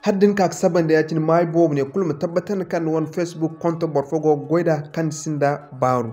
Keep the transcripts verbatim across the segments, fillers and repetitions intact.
Hala da ni ka ga sabanda ya-cine, maayo boobo ne, kulu ma tabbatandi kaŋ ni wane Facebook konto boro fo go ga goy nd'a kaŋ ni sinda baaru.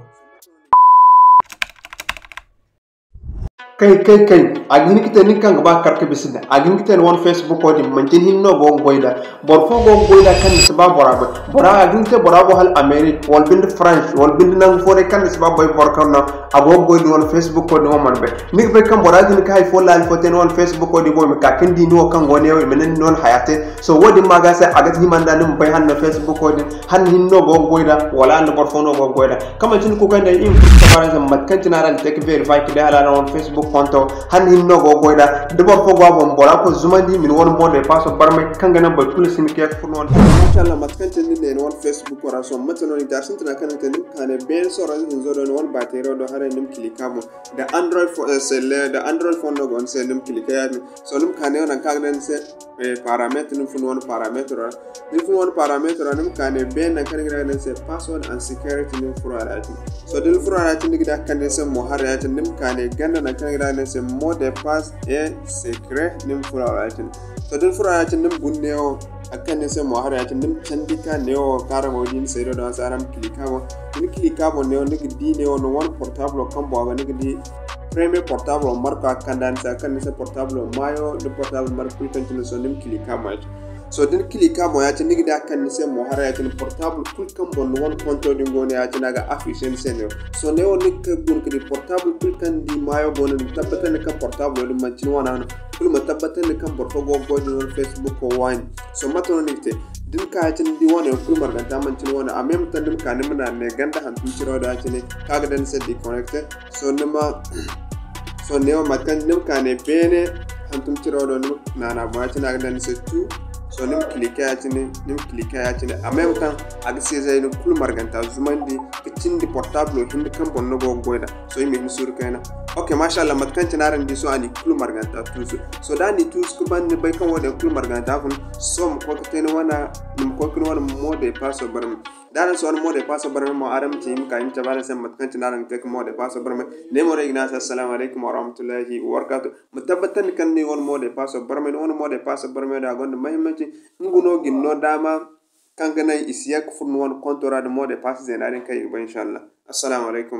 Kay, kay, kay, a ga hin ga te nin kaŋ ga ba ka kar ka bisa nd'a. A ga hin ga te ni wane Facebook wo din, manti ni hinne no go ga goy nd'a. Boro fo go ga goy nd'a kaŋ ni si ba bora bay. Bora, a ga hin ga te bora go hala Amerique, wala binde France, wala binde nangu fo day kaŋ ni si ba bay boro kaŋ no a go ga goy da ni wane Facebook wo din wo mana bay. Ni ga bay kaŋ bora ga hin ga hay fo laali fo te ni wane Facebook wo din boŋ, i ma ka ga ni di ni wo kaŋ go neewo, i ma ne ni wane haya te. So, wo-din ma ga se, a ga hima nda ni ma bay hala ni Facebook wo din, hala ni hinne no go ga goy nd'a, wala hala ni boro fo no go ga goy nd'a. Kaŋ manti ni koy kay nda i ma furo ka tabara se mate kaŋ cine araŋ ga te ka verify ka di hala araŋ wane Facebook konto, hala ni hinne no go ga goy nd'a. Da boro fo go a boŋ, bora koy zumandi, ma ni wane mot de passe barmay kaŋ ga naŋ boro kulu si hin ka ye ka furo ni wane. Masha Allah, mate kaŋ cine ni ne ni wane Facebook ra, sohõ mate no ni ga te? A sintina kaŋ ni ga te, ni ma ka ne beene sorro ize hinzo do, ni wane baateero do haray, ni ma cliquer a boŋ. Da Android fo, eh, cellulaire, da Android phone no go ni se, ni ma cliquer ya-din. Sohõ ni ma ka ne nangu kaŋ a ga daŋ ni se, eh, paramètre, ni ma fun wane paramètre ra. Da ni fun wane paramètre ra, ni ma ka ne beene nangu kaŋ ni ga daŋ ni se password and security, ni ma furo a ra ya-din. Sohõ da ni furo a ra ya-din, ni ga di a ga kande ni se mo haray ya-din, ni ma ka ne ganda nangu kaŋ ni ga daŋ ni se mot de passe et secret, ni ma furo a ra ya-din. Sohõ da ni furo a ra ya-din, ni ma guna neewo, a ga kande ni se mo haray ya-din, ni ma candi ka neewo kaŋ araŋ go ga di ni se do daŋ a se, araŋ ma cliquer a boŋ. Da ni cliquer a boŋ neewo, ni ga di neewo ni wane portable kaŋ boŋ a ga, ni ga di premier portable marka a ga kande ni se, a ga kande ni se portable maayo nda portable marka kulu kaŋ cine. Sohõ ni ma cliquer a boŋ ya-din. Sohõ da ni cliquer a boŋ ya-din, ni ga di a ga kande ni se mo haray ya-din, portable kulu kaŋ boŋ ni wane konto din go no ya-din, a ga afficher ni se neewo. Sohõ neewo ni ga guna ga di portable kulu kaŋ ni di maayo go no, ni ma tabbatandi kaŋ portable din manti ni wane no. Kulu ma tabbatandi kaŋ boro fo go ga goy da ni wane Facebook wo waani. Sohõ mate no ni ga te? Da ni ka ya-din, ni di wane yaŋ kulu marganta manti ni wane. A même temps ni ma ka ni ma naana ne ganda hantum ciro da ya-cine kaŋ a ga daŋ ni se déconnecter. Sohõ ni ma, sohõ neewo mate kaŋ ni ma ka ne beene hantum ciro do, ni ma naana boŋ ya-cine a ga daŋ ni se tu. Sohõ ni ma cliquer ya-cine, ni ma cliquer ya-cine. A même temps a ga seize ni kulu marganta zumandi ka cindi portable hinne kaŋ boŋ ni go ga goy nd'a. Sohõ i ma hin suuru kayna. Ok, masha Allah, mate kaŋ cine araŋ di sohõ a n'i kulu marganta tuusu. Sohõ da a n'i tuusu ka ban ni bay kaŋ wo-din kulu marganta fun, sohõ ma koy ka te ni wane, ni ma koy ka ni wane mot de passe barmay. Da araŋ si wane mot de passe barmay mo, araŋ ma ci i ma ka i ma cabe araŋ se mate kaŋ cine araŋ ga te ka mot de passe barmay. Ne mo no ay ga ne a se assalamu alaykum warahmatullahi wabarakatuh. Ma tabbatandi kaŋ ni wane mot de passe barmay, ni wane mot de passe barmay da a gonda muhimmanci. Nga no ga ni no daama kaŋ ga naŋ i si ye ka furo ni wane konto ra da mot de passe zeena din kaŋ i ga bay, inshallah. Assalamu alaykum.